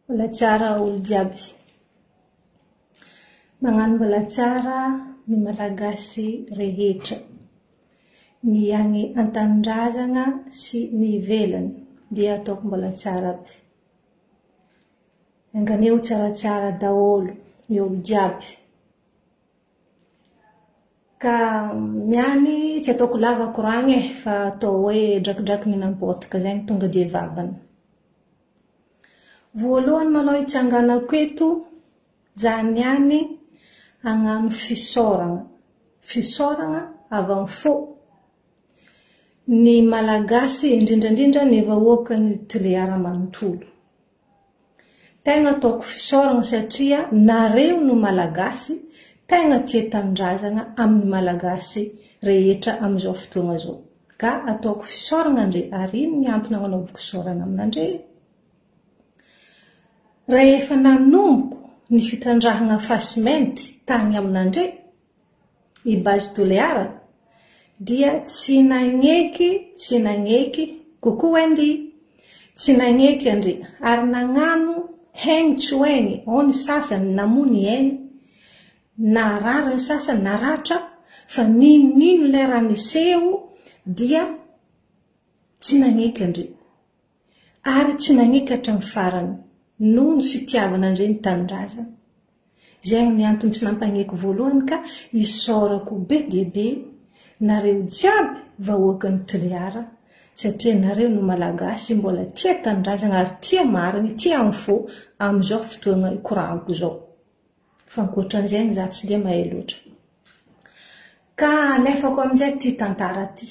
Mbola tsara olo jiaby. Magnano mbola tsara ny Malagasy rehetra. Ny agny an-tanindrazagna sy ny ivelany dia ataoko mbola tsara aby. Enga anie ho tsaratsara daholo ny olo jiaby. Ka ny any tsy ataoko lava koragna e, fa atao hoe drakidraky mihinam-pôtaka zegny tonga dia vavany. Voalohany malôha hitsanganako eto, za niany hagnano fisaoragna, fisaoragna avy amin'ny fo ny Malagasy indrindra indrindra ny vahoakan'i Toliara manontolo. Tegna ataoko fisaoragna satria nareo no Malagasy tegna tia tanindrazagna amin'ny Malagasy rehetra amin'izao fotoagna zao. Ka ataoko fisaoragna andre ary ino ny antony agnanaovako fisaoragna aminandre? Rehefa nanomboko ny fitrandrahagna fasimenty tagny aminandre, i Base Toliara dia tsy nagneky tsy nagneky Coucou Wendy! Tsy nagneky andre ary nagnano haigny tsy ho haigny ao ny sasany namoa ny ainy narary ny sasany naratra fa n'inon'ino ilay raha niseho dia tsy nagneky andre ary tsy nagneky hatramin'ny farany noho ny fitiavana andre ny tanindrazana. Zegny ny antony tsy nampagneko voalohany ka isaorako be dia be nareo jiaby vahoakan'i Toliara satria nareo no Malagasy mbola tia tanindrazagna ary tia marigny tia info amizao fotoagna ikorahako zao. Fa ankoatran'izegny za tsy dia mahay loatra. Ka alefako aminjay ty tantara ty.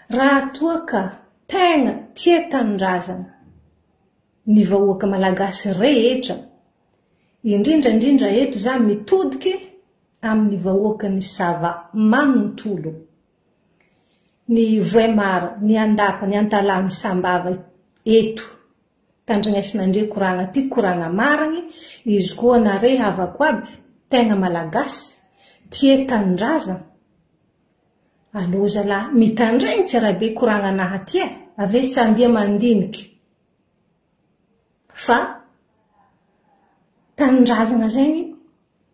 Raha toa ka tegna tia tanindrazagna ny vahoaka Malagasy rehetra Indrindra indrindra eto za mitodiky amin'ny vahoakan'i Sava manontolo. Ny Vohemar, ny Andapa, ny Antalaha, ny Sambava eto. Tandrignesina ndre koragna ty koragna marigny, izy koa nare havako aby tegna Malagasy, tia tanindrazagna. Alô zalahy mitandregny tsara be koragnanaha ty e, ave sambia mandiniky. Fa tanindrazana zegny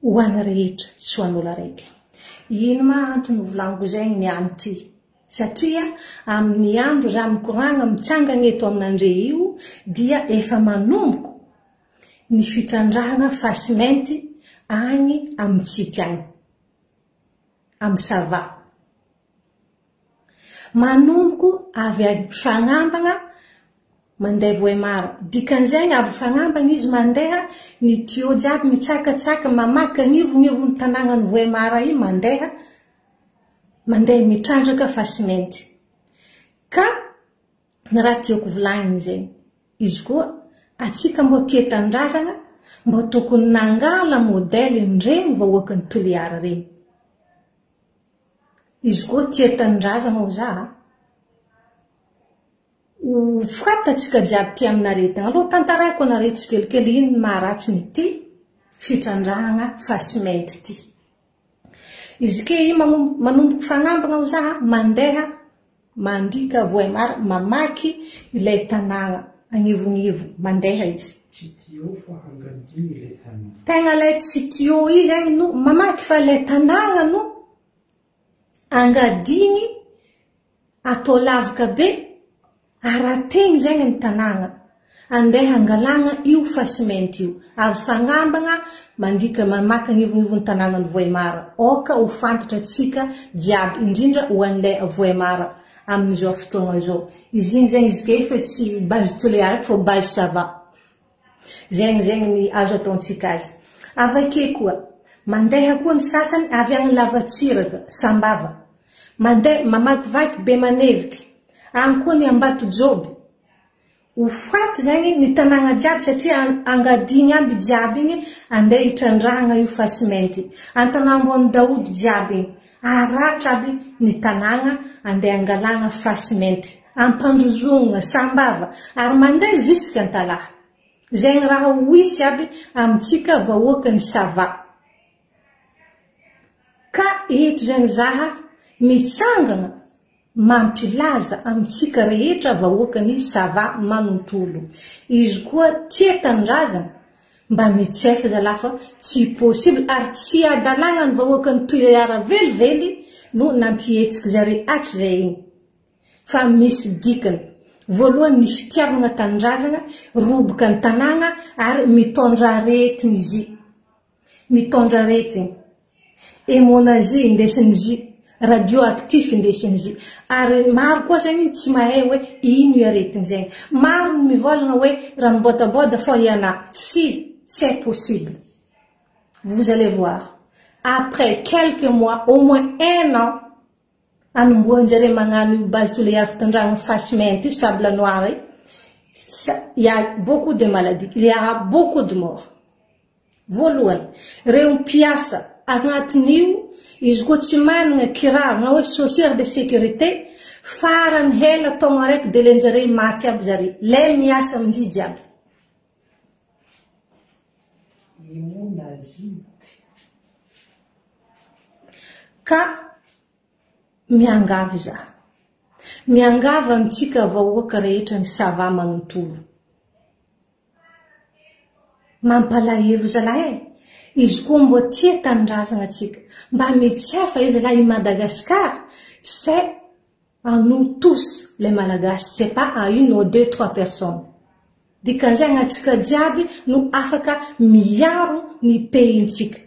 ho an'ny rehetra, tsy ho an'olo araiky. Ino ma antony volaniko zegny niany ty? Satria amin'ny andro za mikoragna mitsangagna eto aminandre io dia efa manomboko ny fitrandrahana fasimainty agny amintsika agny, amin'ny Sava. Manomboko avy any Fagnambagna mandeha Vohemar. Dikan'izegny avy Fagnambagna izy mandeha, ny tuyau jiaby mitsakatsaka mamaky agnivonivon'ny tanàgnan'i Vohemar io mandeha, mandeha mitrandraka fasimenty. Ka ny raha tiako volagniny zegny, izy koa atsika mbô tia tanindrazagna, mbô tokony nangala modèle ndregny vahoakan'i Toliara regny. Izy koa tia tanindrazana hoy za a! Ho fantatsika jiaby ty amin'aretina. Aleo tantaraiko anareo tsikelikely ino ny maharatsy ny ity fitrandrahana fasimainty ity. Izy ke i manomboka fagnambina hoy za a, mandeha mandika voaimara mamaky ilay tanàna agnivonivo mandeha izy. Tsy tuyau fa angadio ilay tanàna. Tegna ilay tsy tuyau io zegny no mamaky fa ilay tanàna no angadigny atao lavaka be arategny zegny ny tanàna andeha angalagna io fasimenty io avy fagnambagna mandika mamaky agnivonivon'ny tanànan'i Vohemar aoka ho fantatra tsika jiaby indrindra ho an'ilay Vohemar amin'izao fotoagna izao izy igny zegny izy ke fa tsy base Toliara fa base Sava Zegny zegny ny azo ataontsika azy. Avake koa, mandeha koa ny sasany avy agny Lavatsiraka, Sambava. Mandeha mamakivaky Bemaneviky. Agny koa ny Ambatojoby. Ho faty zegny ny tanàgna jiaby satria angadigny aby jiaby igny andeha hitrandrahagna io fasimenty. Antanambony Daodo jiaby igny. Haratra aby ny tanàgna andeha angalagna fasimenty. Ampandrozognina, Sambava, ary mandeha jusque Antalaha. Zegny raha ho hisy aby amintsika vahoakan'i Sava. Ka eto zegny zaha mitsangagna. Mampilaza amintsika rehetra vahoakan'i Sava manontolo. Izy koa tia tanindrazana, mba mitsefa zalahy fa tsy possible ary tsy adalagna ny vahoakan'i Toliara velively no nampihetsiky zare hatrizay igny. Fa misy dikany. Voalohany ny fitiavagna tanindrazagna, roboka ny tanàgna ary mitondra aretigny izy. Mitondra aretigny. Hemonazie indesin'izy, radio actif indesin'izy. Ary maro koa zegny tsy mahay hoe ino i aretigny zegny. Maro ny mivôlagna hoe raha mibôdabôda fô ianà. Si, c'est possible. Vous allez voir. Après quelques mois, au moins un an, anombohan-jare magnano io base Toliara fitondragna fasy mainty io, sable noir io, il y a beaucoup de maladies, il y aura beaucoup de morts. Voalohany, ireo mpiasa agnatin'io, izy koa tsy managna kiraro na hoe chaussure de sécurité, farany hela taogno araiky de lenjare maty aby zare, le miasa aminjy jiaby. Ka miangavy za. Miangavy amintsika vahoaka rehetra ny Sava manontolo. Mampalahelo zalahy e! Izy koa mbô tia tanindrazagna tsika. Mba mitsiafa e zalahy i Madagascar c'est à nous tous les Malagasy c'est pas à une ou deux trois personnes. Dikan'izay atsika jiaby no afaka miaro ny pays-ntsika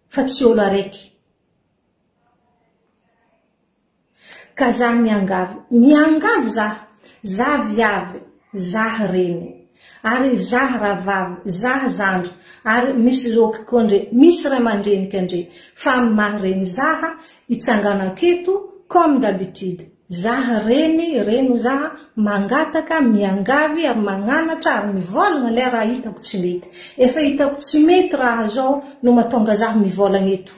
fa tsy olo araiky. Ka za miangavy, miangavy za, za viavy, za reny, ary za rahavavy, za zandry, ary misy zoky koa ndre, misy ray aman-drenika ndre, fa amin'ny maha reny zaha, itsanganako eto, comme d'habitude, za reny, reny za, mangataka, miangavy, ary magnanatra, ary mivôlagna le raha hitako tsy mety. Efa hitako tsy mety raha zao no mahatonga za mivôlagna eto.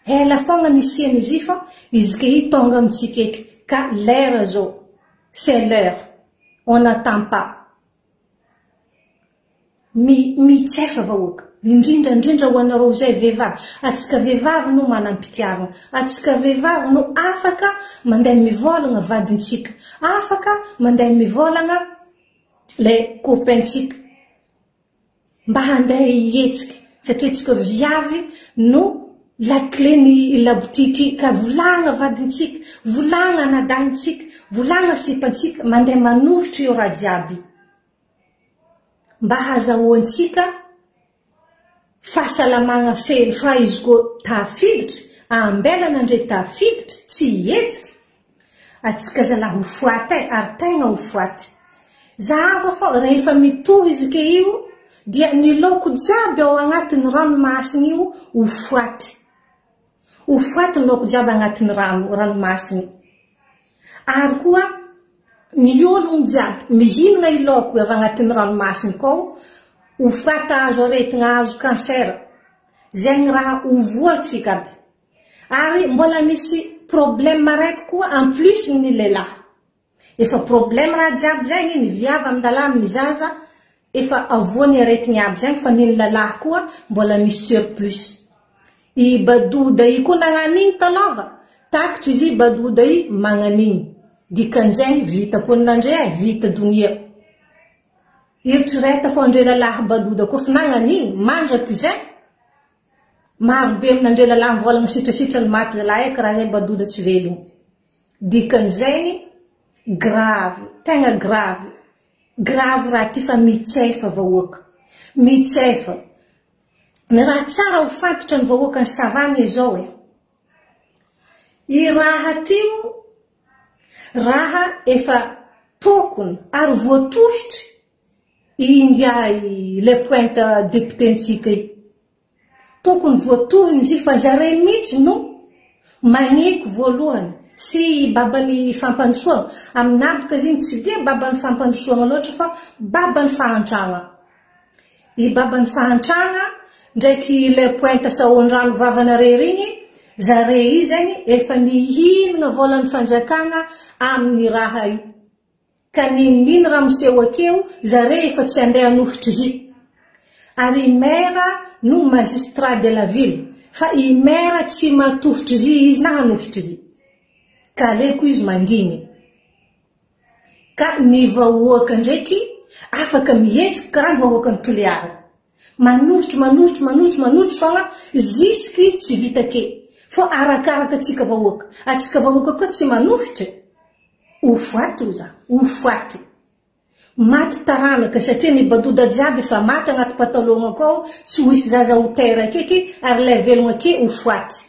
Ela foagna nisian'izy io fa izy ke io tonga amintsika eky ka l'heure zao c'est l'heure on n'attend pas mi mitsefa vahoaka indrindra indrindra ho anareo izay vehivavy atsika vehivavy no manam-pitiavana atsika vehivavy no afaka mandeha mivôlagna vadintsika afaka mandeha mivôlagna le copain-tsika Mba handeha hihetsika satria tsika viavy no la clé ny labotiky ka volagna vadintsika, volagna anadahintsika, volagna sipantsika mandeha manohitra io raha jiaby io. Mba hazahoantsika fahasalamagna feno fa izy koa tafiditra, ambelana ndre tafiditra tsy hihetsika Atsika zalahy ho foaty e, ary tegna ho foaty. Zahava fô rehefa mitohy izy ke io dia ny laoko jiaby ao agnatin'ny ranomasina io ho foaty. Ho foaty ny laoko jiaby agnatin'ny rano ranomasina io. Ary koa ny ologno jiaby mihinagna i laoko avy agnatin'ny ranomasina kao ho foaty azo aretigna azo cancer. Zegny raha ho voa tsika aby. Ary mbola misy problème araiky koa en plus ny lehilahy. Efa problème raha jiaby zegny, ny viavy amin-dalahy amin'ny zaza efa avoa ny aretigny aby zegny fa ny lalahy koa mbola misy surplus. I Badoda i koa nagnano igny talôha, takatra izy i Badoda i magnan'igny. Dikan'izegny vita koa ny nandre e, vita donia. Eritrereta fô andre lalahy Badoda koa fa nagnan'igny mandrakizay. Maro be amina ndre lalahy mivolagna sitrasitra ny maty zalahy e karaha zay badoda tsy velogno. Dikan'izegny grave, tegna grave. Grave raha ty fa mitsefa vahoaka. Mitsefa. Ny raha tsara ho fantatra ny vahoaka ny savane zao e. I raha ty raha efa tokony ary voatohitry ingahy le pointe député-ntsika io. Tokony voatohina izy fa zare mihitsy no magneky voalohany sy i baban'ny fampandrosoagna. Aminah boka zegny tsy dia baban'ny fampandrosoagna loatra fa baban'ny fahantragna. I baban'ny fahantragna ndraiky le pointe sahondrano vavanare regny, zare io zegny efa nihinagna volan'ny fanjakagna amin'ny raha io. Ka n'inon'ino raha miseho akeo, zare efa tsy andeha hanohitra izy. Ary i maire no magistrat de la ville, fa i maire tsy matohitra izy, izy na hanohitra izy. Ka aleko izy manginy. Ka ny vahoaka ndraiky afaka mihetsiky karaha ny vahoakan'i Toliara. Manohitry, manohitry, manohitry, manohitry fogna jusque izy tsy vita ake. Fô arakaraka antsika vahoaka. Antsika vahoaka koa tsy manohitry. Ho faty oza, ho faty. Maty taranaka satria ny badoda jiaby efa maty agnaty patalogna akao, tsy ho hisy zaza ho teraka eky ary ilay velogna ake ho faty.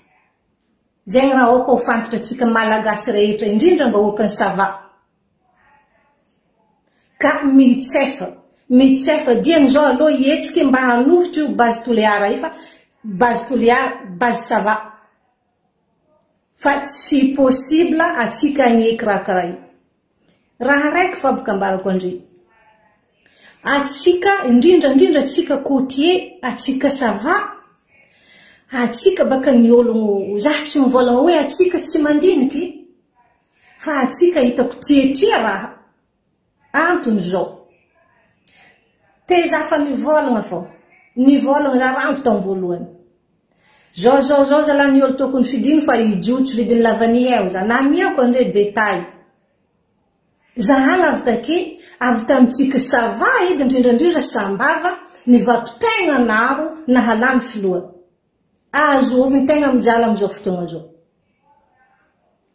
Zegny raha aoka ho fantatra tsika Malagasy rehetra indrindra ny vahoakan'i Sava. Ka mitsefa, mitsefa diany zao aloha hihetsiky mba hanohitra io base Toliara io fa base Toliara, base Sava. Fa tsy possible atsika agneky raha karaha io. Raha raiky fa boka ambarako andre. Atsika, indrindra indrindra atsika côtier, atsika ça va, atsika baka ny ologno, za tsy mivolagna hoe atsika tsy mandiniky, fa atsika hitako tiatia raha. Antony zao, te za fa nivolagna fô, nivolagna za rango tam voalohany. Zao zao zao zalahy ny olo tokony fidiny fa hijotso vidiny lavania eo za namiako andre détail. Za agny avy take avy tamintsika ça va edy indrindra indrindra sambava ny vato tegna naro nahalany filoha. Azovy ny tegna mijaly amizao fotoagna zao.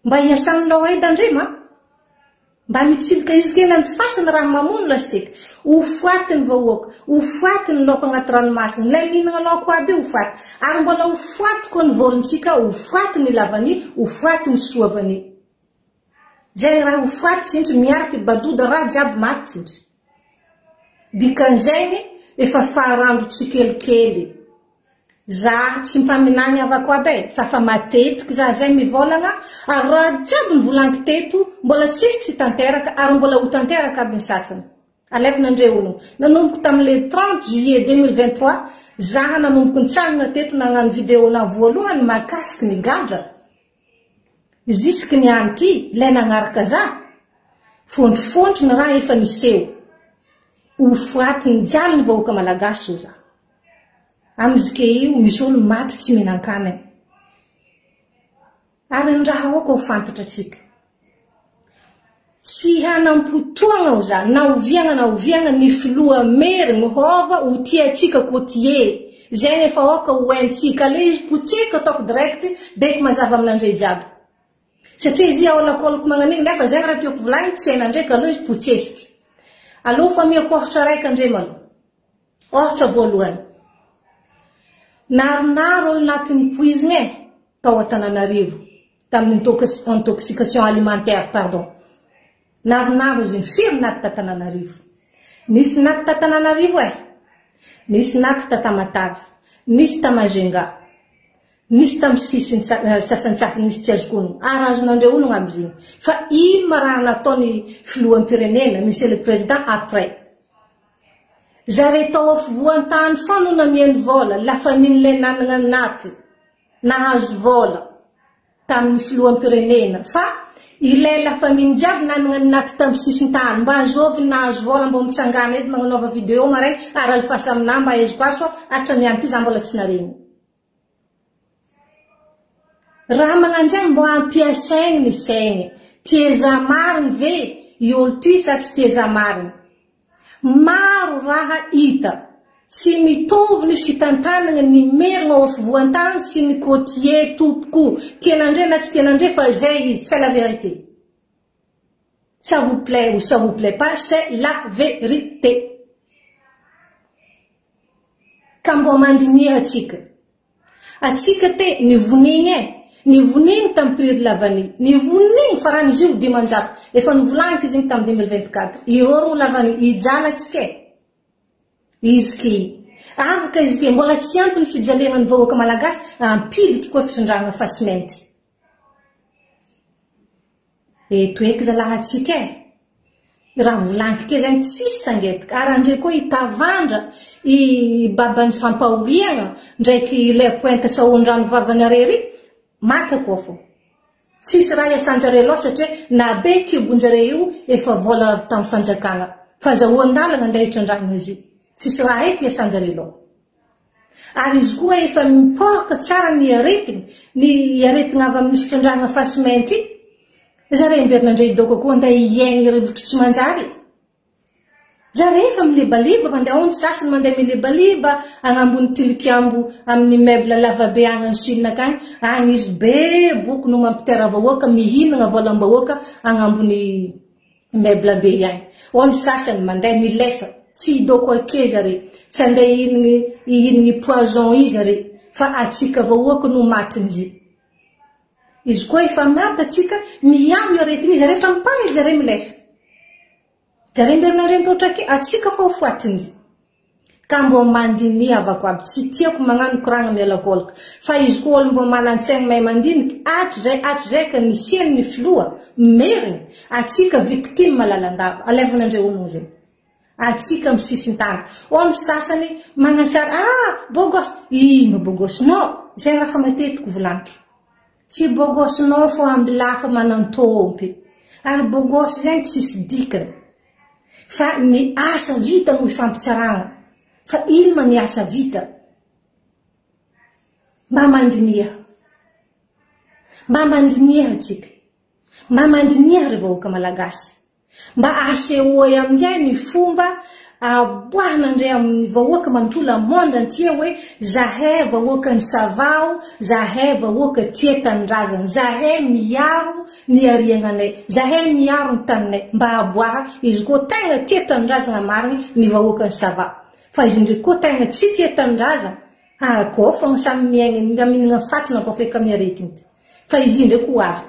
Mba hiasan'ny law aid Andrema a! Mba mitsilika izy kely andifasana raha mamono lasiteky. Ho faty ny vahoaka, ho faty ny laoko agnaty ranomasina, ilay mihinagna laoko aby io ho faty. Ary mbola ho faty koa ny vôrontsika, ho faty ny lavania, ho faty ny soavania. Zegny raha ho faty tsintry miaraka i badoda raha jiaby maty tsintry. Dikan'izegny efa faharandro tsikelikely. Za tsy mpaminany havako aby e, fa fa matetiky za zay mivolagna ary raha jiaby nivolaniko teto mbola tsisy tsy tanteraka ary mbola ho tanteraka aby ny sasany. Alevina ndre ologno. Nanomboka tamin'ny le 30 juillet 2023 za nanomboka nitsangana teto nagnano video na voalohany mahakasiky ny gadra jusque ny any ty lay nagnaraka za fôntrifôntry ny raha efa niseho. Ho faty nijaly ny vahoaka malagasy oza. Amizike io misy olo maty tsy mihinankanigny. Ary ny raha aoka ho fantatra tsika. Tsy hanampotoagna oza na oviagna na oviagna ny filoha merigny hova ho tia atsika côtier. Zegny efa aoka ho haintsika. Ale izy potseka ataoko direct beko mazava aminandre jiaby. Satria izy aolakolako magnan'igny nefa zegny raha tiako volagny tsy hainandre ka aleo izy potsehiky. Aleo fa amiako ohatra raiky andre malou. Ohatra voalohany. Naronaro olo natin'ny poizigna e tao Antananarivo tamin'ny intoxication alimentaire pardon. Naronaro izy iny. Firy naty ta Tananarivo? Nisy naty ta Tananarivo e. Nisy naty ta Tamatave. Nisy ta Majunga. Nisy tamin'ny sisiny sasantsasany misy tsy azoko onona. Ary azonandreo onona aby izy iny. Fa ino ma raha nataony filoham-pirenena, monsieur le président, après? Zare tao afovoan-tany foana no namiany vola, la famille le nanagna naty, nahazo vola tamin'ny filoham-pirenena. Fa ilay la famille jiaby nanagna ny naty tamin'ny sisin-tany, mba azovy ny nahazo vola mbô mitsangana eto magnanaova vidéo maray ary alefasa aminah mba ahaiziko azy fa hatrany any ty za mbola tsy naregny. Raha magnanjegny mbô ampiasaigny ny saigny. Tieza marigny ve i olo ty sa tsy tieza marigny? Maro raha hita. Tsy mitovy ny fitantanagna ny merina ao afovoan-tany sy ny côtier tompoko. Tianandre na tsy tianandre fa zay izy, c'est la vérité. Ça vous plait ou ça vous plait pas, c'est la vérité. Ka mbô mandiniha atsika. Atsika te nivonigny e! Nivonigny tam prix ry lavani. Nivonigny fa raha nizy io 500. Efa nivolagniko izy igny tam 2024. Irô ro lavani. Hijaly atsika e! Izy ki. Afaka izy ki. Mbola tsy ampy ny fijaliagna ny vahoaka malagasy, ampiditry koa fitrindragna fasimenty. Eto eky zalahy atsika e! Raha volaniko kely zany tsisy sangetika ary andre koa i tavandra i baban'ny fampahoriagna ndraiky ilay pointe sahondrano vavanareo ry maka koa fô tsisy raha iasanjare loha satria na be kibonjare io efa vola avy tamin'ny fanjakagna fazahoan-dalagna andeha hitrandrahagna izy tsisy raha eky iasanjare loha Ary izy koa efa mipoaka tsara ny aretigny, ny aretigna avy amin'ny fitrandrahana fasimainty. Zare miverina ndray idoko koa andeha hiaigny rivotro tsy manjary. Zare efa milebaliba mandeha ao ny sasany mandeha milebaliba agnambony tilikambo amin'ny meuble lavabe agny any Chine akagny, agny izy be boky no mampitera vahoaka mihinagna volam-bahoaka agnambony meuble be agny. Ao ny sasany mandeha milefa, tsy idoko ake zare, tsy andeha hihinagny hihinagny poison i zare fa atsika vahoaka no matin'izy. Izy koa efa maty atsika miaro io aretina io zare efa mipay zare milefa. Zare mberina reny totrake atsika fa ho foatiny. Ka mbô mandiniha havako aby tsy tiako magnano koragna miolakolaka fa izy koa olo mbô manantsaigny mahay mandiniky hatrizay hatrizay ka nisiany ny filoha merigny atsika victime lalandava alevanandreo honogno zegny. Atsika am sisintany. Ao ny sasany magnasara ah beau gosse ino beau gosse nao zegny raha fa matetiky volaniky. Tsy beau gosse nao fô ambilafa manantômpy. Ary beau gosse zegny tsisy dikany. Fa ny asa vita no ifampitsaragna. Fa ino ma ny asa vita? Mba mandiniha. Mba mandiniha atsika. Mba mandiniha ry vahoaka malagasy. Mba asehoy aminjay ny fomba aboahana ndray amin'ny vahoaka manontolo monde entier hoe zahay vahoakan'i Savao, zahay vahoaka tia tanindrazana, zahay miaro ny hariagnanay, zahay miaro ny taninay. Mba aboaha izy koa tegna tia tanindrazana marigny ny vahoakan'i Sava. Fa izy ndreky koa tegna tsy tia tanindrazana, ah kô fogna samy miaigny mihinagna fatina kô feky amin'ny aretigny ty. Fa izy ndreky ho avy.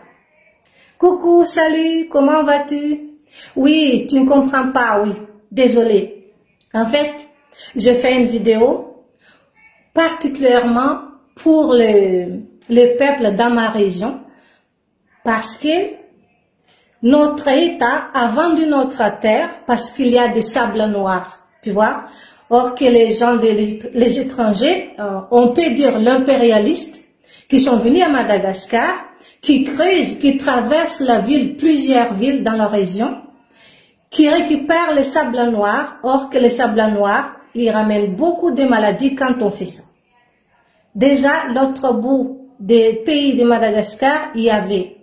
Coucou, salut, comment vas-tu? Oui, tu ne comprends pas, oui. Désolé. En fait, je fais une vidéo particulièrement pour le, le peuple dans ma région parce que notre État a vendu notre terre parce qu'il y a des sables noirs, tu vois. Or que les gens, des, les étrangers, on peut dire l'impérialiste, qui sont venus à Madagascar, qui creusent, qui traversent la ville, plusieurs villes dans la région, qui récupèrent les sables noirs, or que les sables noirs, ils ramènent beaucoup de maladies quand on fait ça. Déjà, l'autre bout des pays de Madagascar, il y avait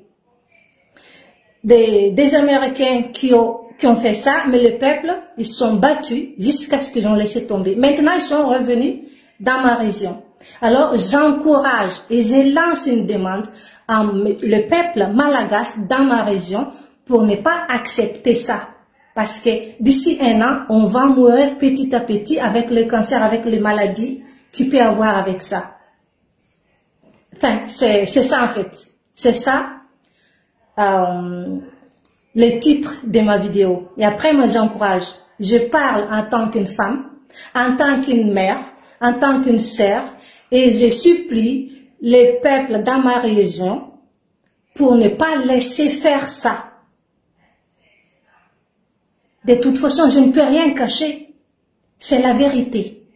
des, des Américains qui ont, qui ont fait ça, mais le peuple, ils se sont battus jusqu'à ce qu'ils ont laissé tomber. Maintenant, ils sont revenus dans ma région. Alors, j'encourage et je lance une demande à le peuple malagasy dans ma région pour ne pas accepter ça. Parce que d'ici un an, on va mourir petit à petit avec le cancer, avec les maladies qu'il peut avoir avec ça. Enfin, c'est ça en fait. C'est ça le titre de ma vidéo. Et après, moi, j'encourage. Je parle en tant qu'une femme, en tant qu'une mère, en tant qu'une sœur, et je supplie les peuples dans ma région pour ne pas laisser faire ça. De toute façon, je ne peux rien cacher. C'est la vérité.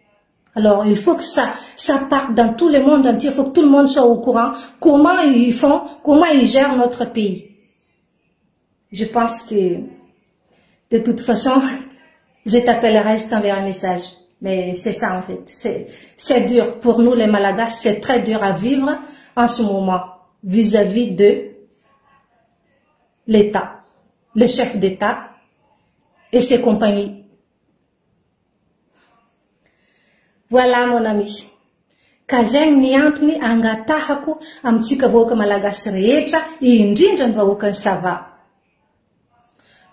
Alors, il faut que ça, ça parte dans tout le monde entier. Il faut que tout le monde soit au courant comment ils font, comment ils gèrent notre pays. Je pense que, de toute façon, je t'appellerai, je t'enverrai un message. Mais c'est ça, en fait. C'est dur pour nous, les Malagasy. C'est très dur à vivre en ce moment vis-à-vis de l'État, le chef d'État et ses compagnies. Voilà, mon ami. Ka zegny ny antony angatahako amintsika vahoaka malagasy rehetra, indrindra ny vahoakan'i Sava.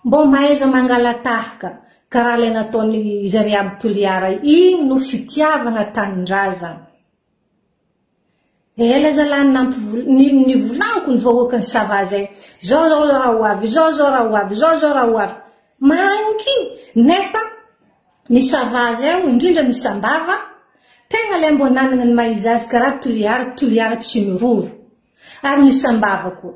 Mbô mahaiza mangalatahaka karaha ilay nataon'i zare aby Toliara igny no fitiavagna tanindrazagna. Ela zalahy nampivol- nivolaniko ny vahoakan'i Sava zay. Zao zao raha ho avy, zao zao raha ho avy, zao zao raha ho avy. Manginy nefa ny Sava zay indrindra ny Sambava tegna ilay mbô nanana ny maha izy azy karaha Toliara, Toliara tsy miroro. Ary ny Sambava koa.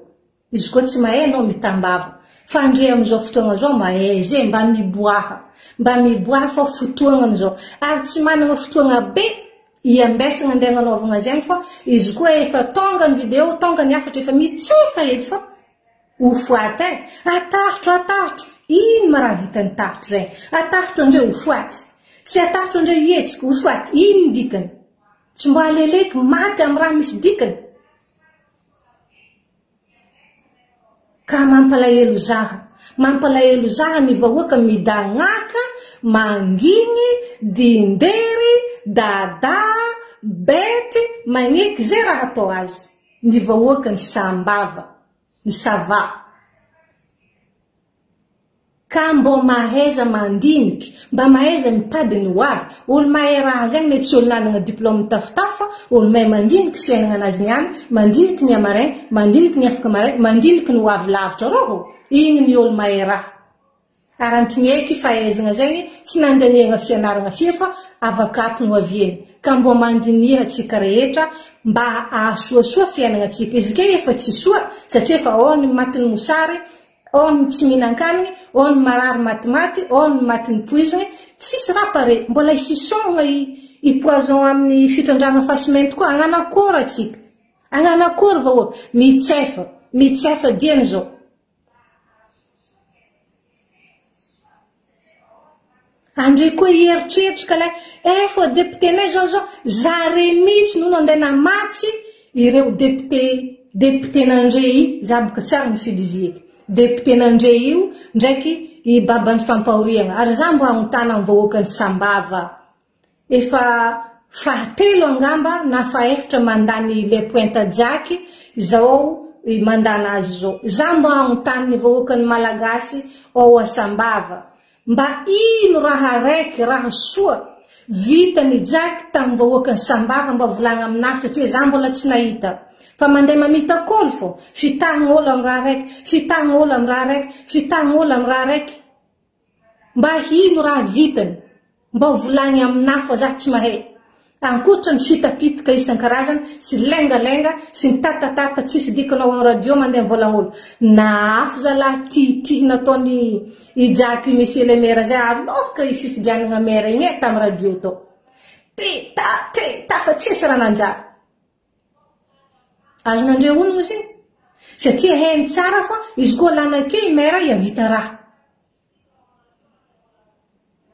Izy koa tsy mahay anao mitambava. Fa ndre amin'izao fotoagna zao mahay ze mba miboaha. Mba miboaha fa fotoagnany zao. Ary tsy manana fotoagna be iambesagna andeha agnanaovagna zegny fa izy koa efa tonga ny vidéo, tonga ny hafatra efa mitsefa edy fa ho foaty e. Atahotro, atahotro. Ino ma raha vitan'ny tahotro zegny? Atahotro andre ho foaty. Tsy atahotro andre hihetsiky ho foaty. Ino ny dikany? Tsy mba aleleky maty amin'ny raha misy dikany. Ka mampalahelo zaha. Mampalahelo zaha ny vahoaka midagnaka, mangigny, dindery, dada, bety, magneky ze raha atao azy. Ny vahoaka ny sambava, ny sava. Ka mbô mahaiza mandiniky, mba mahaiza mitady ny ho avy. Olo mahay raha zegny ne tsy olo nanagna diplôme mitafotafo fa olo mahay mandiniky fiaignana anazy niany, mandiniky ny amaraigny, mandiniky ny afaka maraigny, mandiniky ny ho avy lavitra rô ô! Igny ny olo mahay raha. Ary antigneky fahaizagna zegny tsy nandaniagna fianaragna firy fa avakato no aviany. Ka mbô mandiniha tsika rehetra mba ahasoasoa fiaignana tsika. Izy ke efa tsy soa satria efa ao ny matin'ny mosary, Ao ny tsy mihinan-kanigny, ao ny marary matimaty, ao ny matin'ny poizigny, tsisy raha pare, mbola hisisôhagna i i poison amin'ny fitrandrahagna fasimainty koa, hagnano akôry atsika? Hagnano akôry vahoaka? Mitsefa, mitsefa dieny zao. Andre koa hieritreritra ka lay eh fô député nay zao zao, zare mihitsy no nandeha namatsy ireo député député nandre i, za boka tsy ary nifidy izy eky, député nandre io ndraiky i baban'ny fampahoriagna, ary za mbo hagnontany amin'ny vahoakan'i Sambava Efa fahatelo angamba na fahefatra mandany le pointe jaky izao mandana azy izao. Za mba hanontany ny vahoakan'ny Malagasy ao Sambava, mba ino raha araiky raha soa vitan'i Jaky tamin'ny vahoakan'i Sambava mba volagna aminahy satria za mbola tsy nahita fa mandeha mamita kôly fô, fitahagna olo amin'ny raha araiky, fitahagna olo amin'ny raha araiky, fitahagna olo amin'ny raha araiky. Mba hino raha vitany, mba ho volagny aminah fa zah tsy mahay. Ankoatra ny fitapitika isan-karazany sy lengalenga sy ny tatatata tsisy dikany ao am radio mandeha mivôlagn'olo. Nahafo zalahy tihitia nataony i Jacky Monsieur le maire zay aloka i fifidianagna maire igny e tam radio tao. Teta teta fa tsisy raha nanjary. Azonandreo onogno izy igny? Satria hainy tsara fa izy koa lany ake i maire hiavita raha.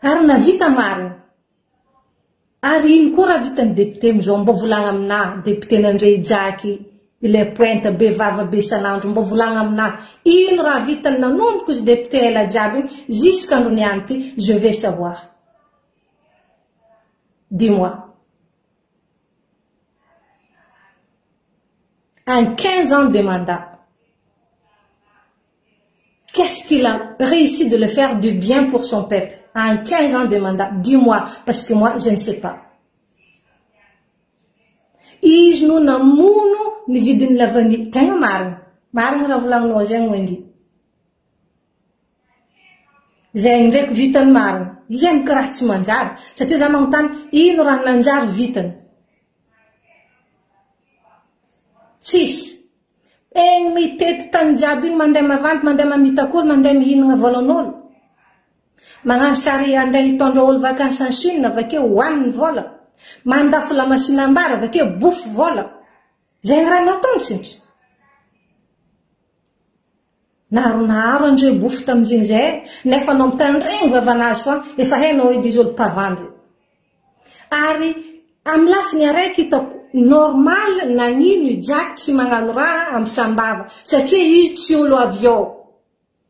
Ary navita marina. Ary ino koa raha vitan'ny député amizao mbô volagna aminah député nandre Jacky ilay pointe be vava be isan'andro mbô volagna aminah ino raha vitany nanomboka izy député ela jiaby igny jusqu'andro niany ty je vais savoir dis moi. En 15 ans de mandat Qu'est-ce qu'il a réussi de le faire du bien pour son peuple en 15 ans de mandat Dis-moi, parce que moi, je ne sais pas. Izy no namono ny vidin'ny lavani. Tegna marina. Marina raha volagninao zegny Wendy. Zegny ndraiky vitany marina. Izay karaha tsy manjary. Satria za magnontany ino raha nanjary vitany. Tsisy. Egny mitety tany jiaby igny mandeha mavandy, mandeha mamita akory, mandeha mihinagna volan'olo. Magnano sary andeha hitondra olo vacances en Chine avakeo hoaniny vola. Mandafo lamasinam-bary avakeo bofy vola. Zegny raha nataony tsindry. Naharonaharo andreo bofy tamin'izigny zay nefa anao mitandregny vavanazy foagna efa hainao edy izy olo mpavandy. Ary amin'ny lafiny araiky hitako normal nagnino i Jack tsy magnano raha amin'ny sambava satria izy tsy olo avy ao.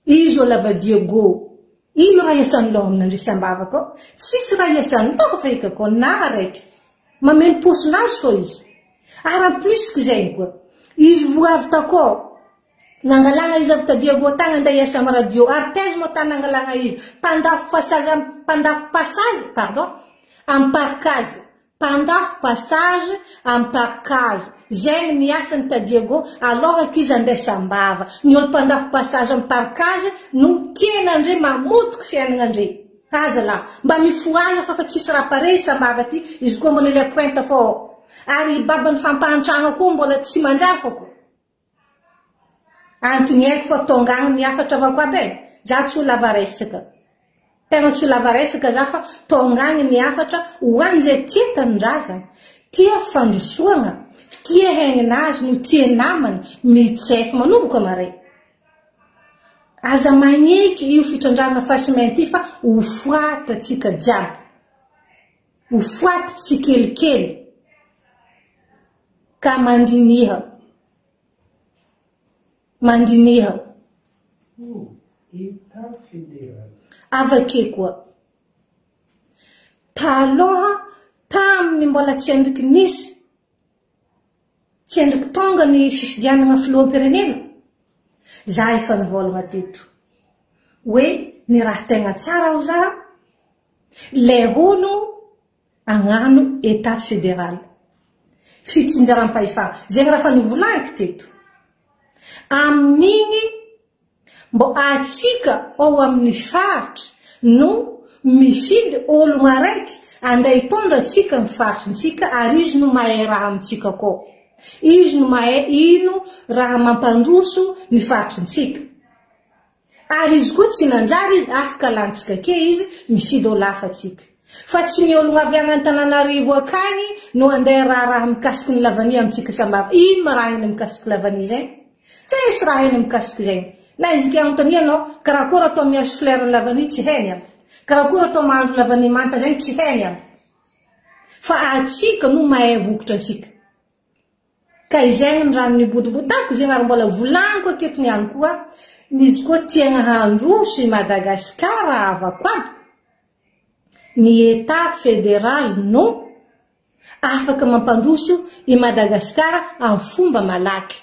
Izy olo avy a Diego. Ino raha iasan'ny loha amin'andre sambava koa? Tsisy raha iasan'ny loha fa hitako na araiky. Mameno paosinazy fô izy. Ary en plus que zegny koa, izy voa avy takao Nangalagna izy avy ta Diego tagny andeha hiasa am radio ary taiza moa tany nangalagna izy? Mpandafo passage am mpandafo passage pardon am parcage mpandafo passage am parcage zegny ny asany ta Diego aloha k'izy andeha Sambava ny olo mpandafo passage am parcage no tianandre mamotiky fiaignanandre aza lah mba mifohaza fa fa tsisy raha pare i Sambava ty izy koa mbola ilay pointe fô ary i baban'ny fampahantragna koa mbola tsy manjary fô ko Antony haiko fa tonga agny ny hafatra avako aby e! Za tsy ho lava resaka. Tegna tsy ho lava resaka za fa tonga agny ny hafatra ho an'izay tia tanindrazana, tia fandrosoagna, tia hegninazy no tia namana, mitsefy manomboka maray. Aza magneky io fitrandrahana fasimainty io fa ho foata tsika jiaby. Ho foaty tsikelikely. Ka mandiniha. Mandiniha. État fédéral. Avake koa. Taloha tamin'ny mbola tsy endriky nisy, tsy endriky tonga ny fifidianana filoham-pirenena, za efa nivolagna teto hoe ny raha tegna tsara ho za, le olo agnano État fédéral. Fitsinjaram-pahefana. Zegny raha fa nivolagniko teto. Amin'igny Mbô atsika ao amin'ny faritra no mifidy ologno araiky andeha hitondra atsika ny faritrintsika ary izy no mahay raha amintsika koa. Izy no mahay ino raha mampandroso ny faritrintsika. Ary izy koa tsy nanjary izy afaka lantsika ke izy mifidy olo hafa atsika. Fa tsy ny ologno avy agny Antananarivo akagny no andeha raharaha mikasiky ny lavania amintsika sambava. Ino ma raha hainy mikasiky lavania zegny? Tsisy raha hainy mikasika izay. Na izy ke anontania anao, karakory atao mihazo fleur ny lavania tsy hainy aby. Karakory atao mahandro lavania manta zegny tsy hainy aby. Fa atsika no mahay vokotra antsika. Ka izegny ny rano nibodibodako zegny ary mbola volaniko aketo niany koa, izy koa tiagna handroso i Madagascar havako aby, ny Etat federal no Afaka mampandroso i Madagasikara amin'ny fomba malaky.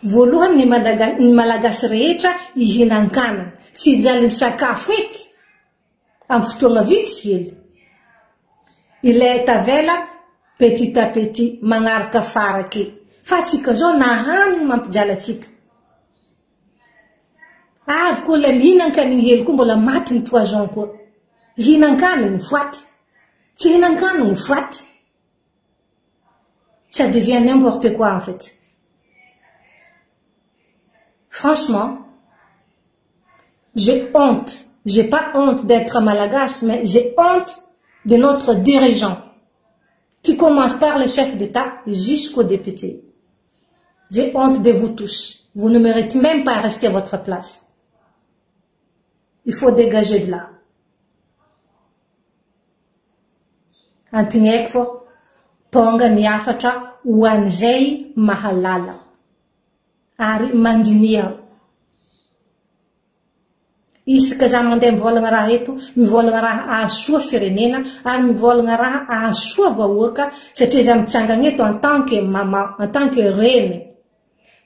Voalohany ny Madaga ny Malagasy rehetra hihinan-kanina, tsy hijalin'ny sakafo eky amin'ny fotoagna vitsy hely. Ilay tavela petit à petit magnaraka afara ake. Fa antsika zao na hanigny mampijaly antsika. Avy koa ilay mihinan-kanigny hely koa mbola matin'ny poison koa. Hihinan-kanigny, voaty. Tsy hihinan-kanigny, voaty. Ça devient n'importe quoi en fait. Franchement, j'ai honte. J'ai pas honte d'être malagasy, mais j'ai honte de notre dirigeant qui commence par le chef d'État jusqu'au député. J'ai honte de vous tous. Vous ne méritez même pas rester à votre place. Il faut dégager de là. Antignaiko fô tonga ny hafatra ho an'izay mahalala ary mandiniha. Isaka za mandeha mivolagna raha eto, mivolagna raha ahasoa firenena ary mivolagna raha ahasoa vahoaka satria za mitsangagna eto en tant que maman, en tant que reny.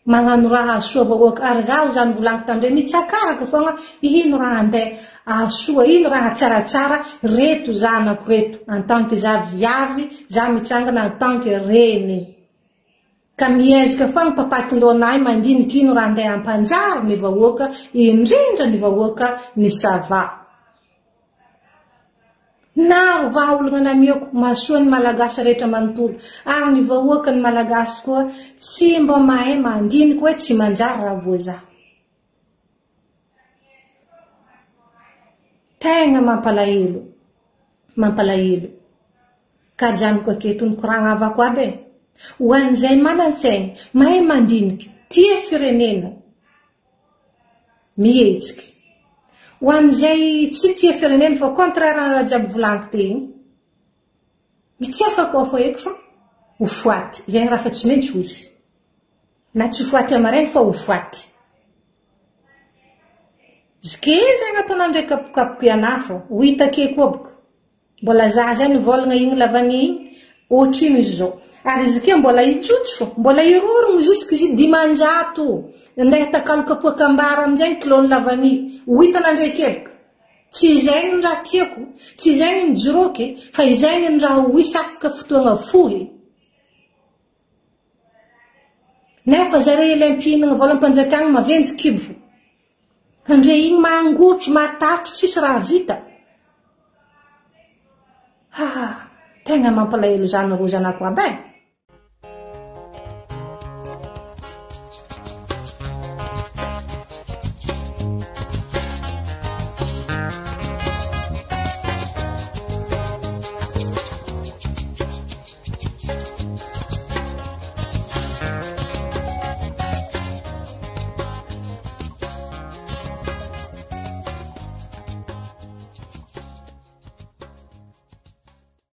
Magnano raha ahasoa vahoaka ary zaho zany volagniko tandre mitsakaraka fogna ino raha andeha ahasoa, ino raha tsaratsara reto zanako reto en tant que za viavy, za mitsangana en tant que reny. Ka miezaka foagna mpapakin-dohanahy mandiniky ino raha andeha hampanjary ny vahoaka, indrindra ny vahoaka ny Sava. Naro vahaolagna namiako mahasoa ny Malagasy rehetra manontolo ary ny vahoaka ny Malagasy koa tsy mba mahay mandiniky hoe tsy manjary raha voazaha. Tegna mampalahelo, mampalahelo. Ka ajanoko aketo ny koragna havako aby e. Ho an'izay manan-tsaigny, mahay mandiniky, tia firenena, mihetsiky. Ho an'izay tsy tia firenena fa contraire ny raha jiaby volagniko te igny, mitsefaka ao fô eky fa ho foaty. Zegny raha fa tsy maintsy ho izy. Na tsy ho foaty amaraigny fa ho foaty. Zke zegny ataonandre kapokapoky anah fô, ho hita ake koa boka. Mbola za zay nivolagna igny lavany igny, otrino izy zao. Ary izy ke mbola hijotso fô, mbola hirorogno jusque izy 500. Ndeha atakalo kapoaka ambara aminjay ny kilon'ny lavany. Ho hitanandre ake boka. Tsy izegny ny raha tiako, tsy izegny ny joroky, fa izegny ny raha ho hisy afaka fotoagna fohy. Nefa zare ilay mpihinagna volam-panjakagna maventy kibo fo. Andre igny mangotry, matatro, tsisy raha vita. Ha, tegna mampalahelo zany ro zanako aby e.